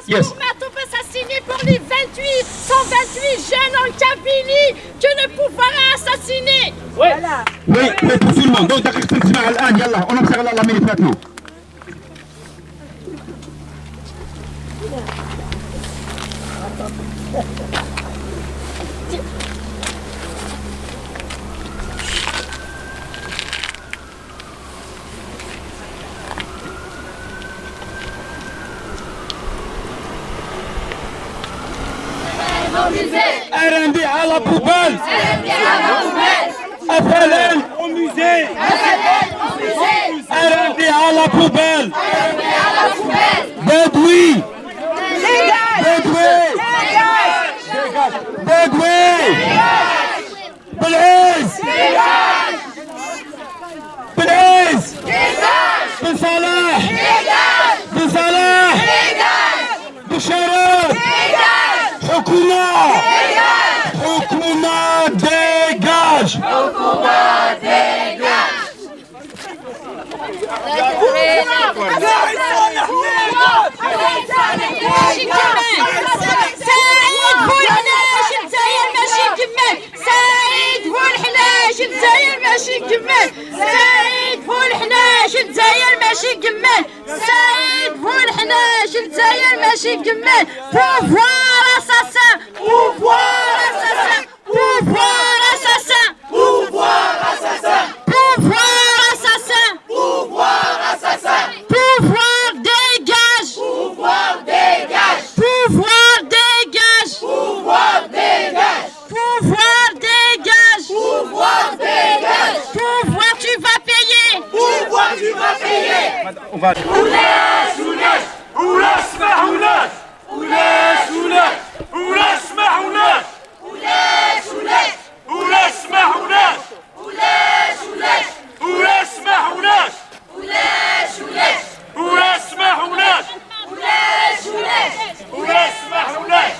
Yes. Pour Matoub assassiné pour les 28, 128 jeunes en Kabylie que le pouvoir a assassinés. Oui, pour tout le monde. Donc دقيقة الاستماع الآن يلا on observe la minute maintenant. RND à la poubelle. FLN au musée. RND à la poubelle. Bedoui. Bedoui. Bedoui. Belaiz. Belaiz. بن صلاح. بن صلاح. بشارات. حكومة. حكومة dégage. سعيد بولحناش الجزائر ماشي كمال. سعيد بولحناش الجزائر ماشي كمال. سعيد بولحناش الجزائر ماشي كمال. سعيد بولحناش الجزائر ماشي كمال. Pouvoir assassin, pouvoir assassin, pouvoir assassin, pouvoir assassin, pouvoir assassin, pouvoir assassin, pouvoir dégage, pouvoir dégage, pouvoir dégage, pouvoir dégage, pouvoir dégage, pouvoir dégage, pouvoir tu vas payer, pouvoir tu vas payer. On va ولاش ولاش ولاش سمح ولاش ولاش ولاش ولاش سمح ولاش ولاش ولاش ولاش سمح ولاش ولاش ولاش ولاش سمح ولاش ولاش ولاش ولاش سمح ولاش ولاش ولاش ولاش سمح ولاش.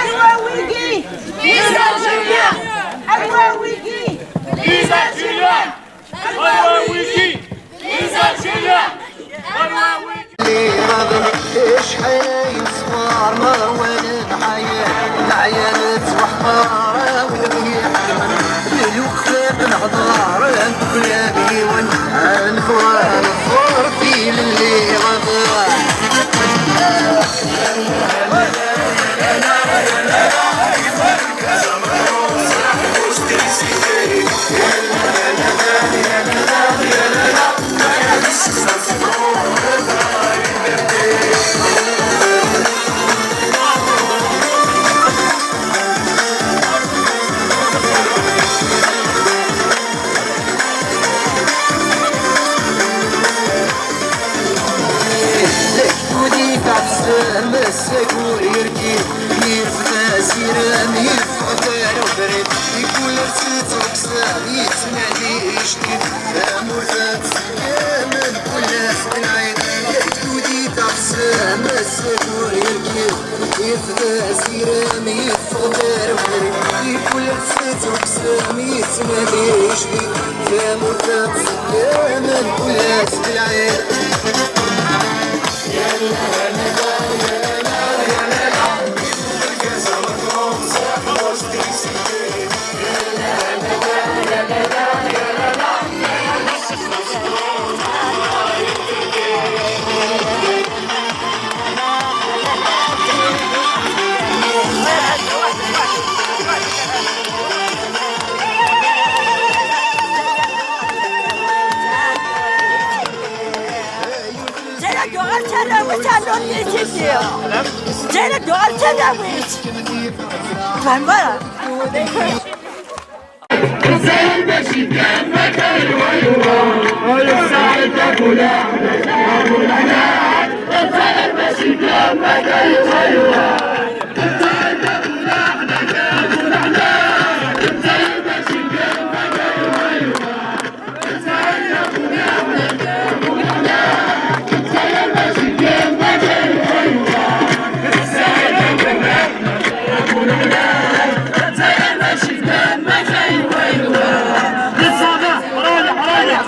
الواويكي les Algériens, الواويكي les Algériens, الواويكي Les Algériens, الواويكي Les Algériens, الواويكي. شحال صغار مروان الحياة العيالات وحمارة والريح الوقفة بالعذار كل بيون الفوار الفور في اللي غدار. ودي تعسل مسك ويركي يرفع سيرام يرفع دار وبرد يقول رسيت وكسام يسمع لي يشتي امور من كل العين. ودي تعسل مسك ويركي يرفع سيرام يرفع دار وبرد يقول رسيت وكسام يسمع لي يشتي امور من كل العين. رايح رايح.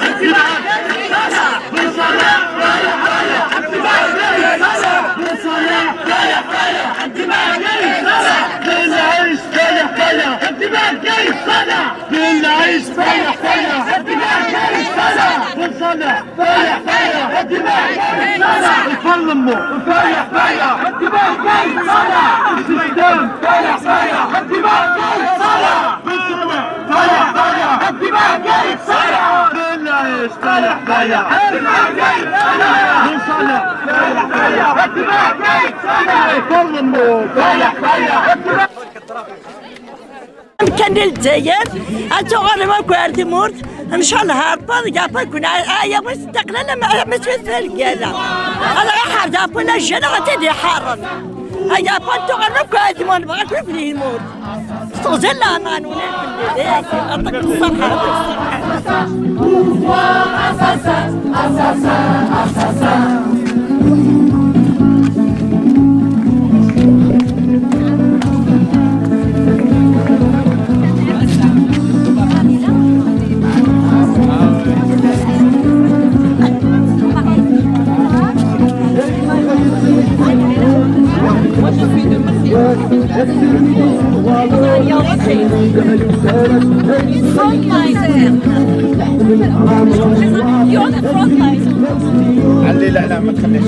البرلمان فايح فايح الدماء جاي صالح ال système فايح فايح الدماء جاي صالح فايح فايح الدماء جاي صالح بالعيش فايح فايح الدماء جاي صالح صالح فايح فايح الدماء جاي صالح البرلمان فايح فايح الدماء. كان الجزائر أتوغل ما كوارتي مورت ان شاء الله هاربا قابا كنا آية مستقلة ما مسوي الجالا انا حار دابا لا جانا غتدي حارا هيا با توغل ما كوارتي مورت بغا كل في الموت استغزل لا ما نولي يعطيك الصحة يعطيك الصحة. Assassin, assassin, assassin. You're the front line. علي لا لا ما تخليش.